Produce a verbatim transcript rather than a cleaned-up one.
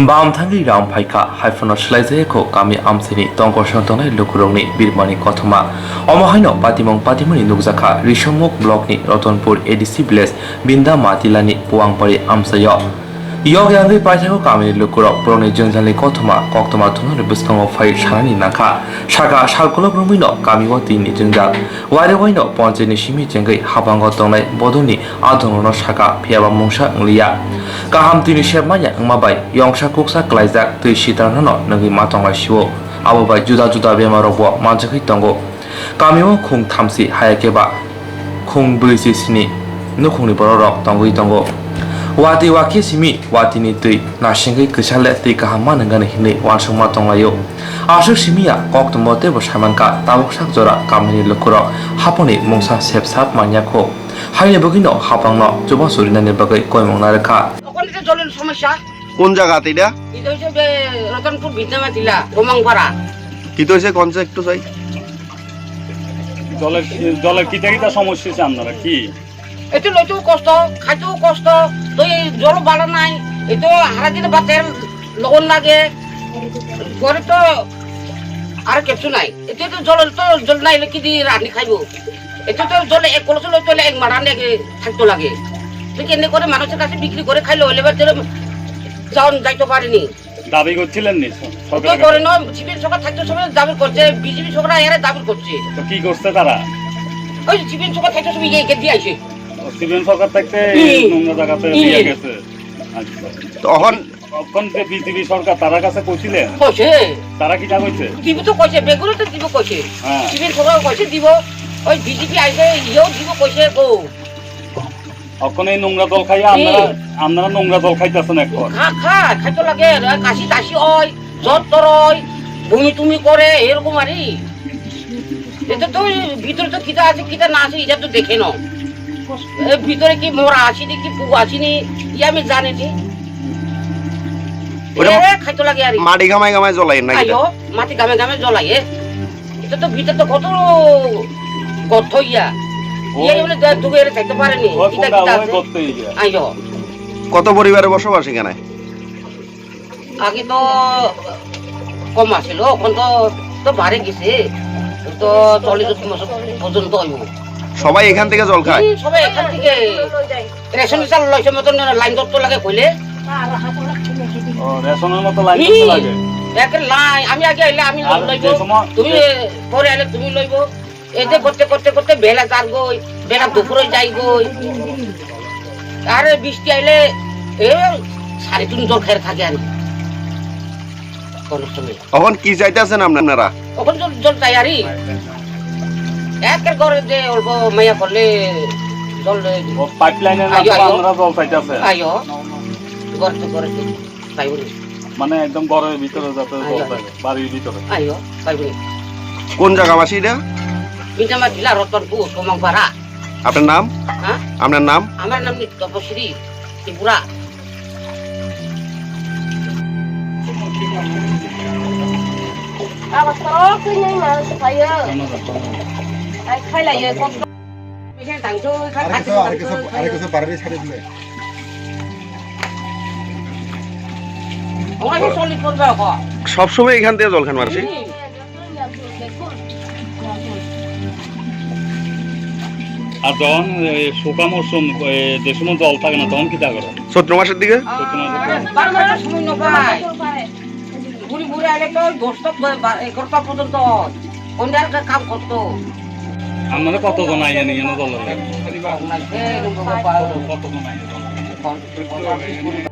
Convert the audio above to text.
Bam thangwi ram phaikha, hai phano swlaijaya kho kami amchaini tongkosong tongnai lukurokni birmani kothoma. Omo haino patimung patimani nukjakha Risomukh blockni Ratanpur A D C village Binda Matilani Puangpari amchaio. Yok yangwi paithago kamini lukurok borokni jwngjalni kothoma koktwma thumnani bwskango phai sanani nangkha. Saka salkolok romwino kamio twini jwngjal. Waire waino ponchini simi chengwi habango tongnai bodolni adongrokno saka phiyaba mungsa wngliya. Kaham twini sep manya wngma bai yongsa kuksa klaijak twi sitarnano nungwi ma tonglaisio. Abo bai juda juda bemarrokbo manjagwi tongo. Kamio khung thamsi haya khe ba khung bwlwi se sini nukhungni bororok tongwi tongo. Watwi wakhe simi watwini twi nasingwi kwchale twi kaham ma nwngnani hinwi uansukma tonglaio. Aswk simi ya koktwmbo teibo saimankha tabuk sak jora kamini lukurok haphangni mungsa sepsap manya kho. Haini bagwino haphangno chubachu rinani bagwi koimung narwkha. ওখানে তো জলের সমস্যা। কোন জায়গাতে এটা? এটা হচ্ছে যে রতনপুর ভিতনামাতিলা, গোমাংপাড়া। কি তো হয়েছে, কোন একটু চাই? জলের, জলের কিতা কিতা সমস্যা হয়েছে আপনারা? কি? এতে লইতেও কষ্ট, খাইতেও কষ্ট, তো এই জল বাড়া নাই, এতে হারা দিনে বাতের লগন লাগে, ঘরে তো আর কিচ্ছু নাই। এতে তো জল, তো জল নাই, কি দিয়ে রান্ধি খাইবো? এতে তো জল এক কলস লইতে হলে এক মারান লেগে থাকতো লাগে। তো কেনে করে মানুষের কাছে বিক্রি করে খাইলে হইলে বা যেরকম চাউন যাইতে পারেনি। দাবি করছিলেন নি স-, তো সরকারের করে কাছে? নয়, সিপিএম সরকার থাকতে সময় দাবি করছে, বিজেপি সরকার এরা দাবি করছে। তো কি করছে তারা? ওই সিপিএম সরকার থাকতে সময় ইয়ে দিয়ে আইছে। ও, সিপিএম সরকার থাকতে হুম। নোংরা জায়গাতে হুম। দিয়ে গেছে। আচ্ছা। তখন তখন যে বিজেপি সরকার তারা কাছে কইছিলেন? কইছে। তারা কিতা কইছে? দিব তো কইছে, বেগুনে তো দিব কইছে। হ্যাঁ। সিপিএম সরকার কইছে দিব, ওই বিজেপি আইছে, ইয়েও দিব কইছে গো। এখন এই নোংরা জল খাইয়া আপনারা, হুম। আপনারা নোংরা জল খাইতেছেন এখন। খা, খা, খাইতে লাগে, আর কাশি টাশি হয়, জ্বর টর হয়, বমি টুমি করে, এরকম আর কি। এটা তো ওই ভিতরে তো কিতা আছে, কিতা না আছে, এটা তো দেখে নাও। এর ভিতরে কি মরা আসেনি, কি পুক আসেনি, ইয়ে আমি জানি নি। ওটা এ, খাইতে লাগে আর কি। মাটি গামায় গামায় জ্বলাই নাকি এটা? আইও, মাটি গামে গামে জ্বলাই, এ। এটা তো ভিতরে তো কত গর্ত ইয়া। ওই ইয়ে মানে যা ডুবে এর থাকতে পারেনি। ওই কিতা কোনটা, কিতা ওই আছে? গর্ত ইয়া। আইও। কত পরিবারে বসবাস এখানে? আগে তো কম আছিল, এখন তো, তো বাড়ে গেছে, তো চল্লিশ বছর পর্যন্ত হইব। সবাই এখান থেকে জল খায়? হুম, সবাই এখান থেকে রেশন চাল লইছে মতন লাইন ধরতে লাগে কইলে। ও, রেশনের মতো লাইন ধরতে লাগে। একে লাই, আমি আগে আইলে আমি আর লইব, যে সময় তুমি পরে আইলে তুমি লইব। এতে করতে করতে করতে বেলা যার গই, বেলা দুপুরে যাই গই। আরে বৃষ্টি আইলে এ সাড়ে তিন জল খেয়ে থাকে আর কি। কোনো সময়। এখন কি চাইতেছেন আপনারা? এখন জল, জল চাই আরি। একের ঘরে যে অল্প মায়া করলে জল লয়ে দিই। ও, পাইপলাইনের আইও, মাধ্যমে আইও। আপনারা জল চাইতেছেন? আইও। ঘর তো ঘরে তো পাইব না। মানে একদম ঘরের ভিতরে যাতে জল আইও, থাকে, আইও। বাড়ির ভিতরে। আইও, পাইব না। কোন জায়গা মাসি এটা? এটা আমার জেলা রতনপুর, সোমাংপাড়া। আপনার নাম? হ্যাঁ? আপনার নাম? আমার নাম তপশ্রী Tripura. Aba tok twi nai ma se phaio. Ai khailaiyo kok. Mesen tang twi kha. Are kisa, are kisa, are kisa barari sari dile. Omo se soli porba ko. সব সময় এখান থেকে জল খান মারছি? Hmm. আর যখন, এ, শুকা মৌসুম, এ, যে সময় জল থাকে না, তখন কিতা করো? চৈত্র মাসের দিকে? চৈত্র মাসের দিকে। বারো মাস সময় না পায়। ঘুরে ঘুরে আইলে তো দশটা বা-, বা-, এগারোটা পর্যন্ত হয়। কোন জায়গায় কাম করতো? আপনারা কতজন আইয়া নিয়ে না জল লাগে? কতজন আইয়া জল লাগে?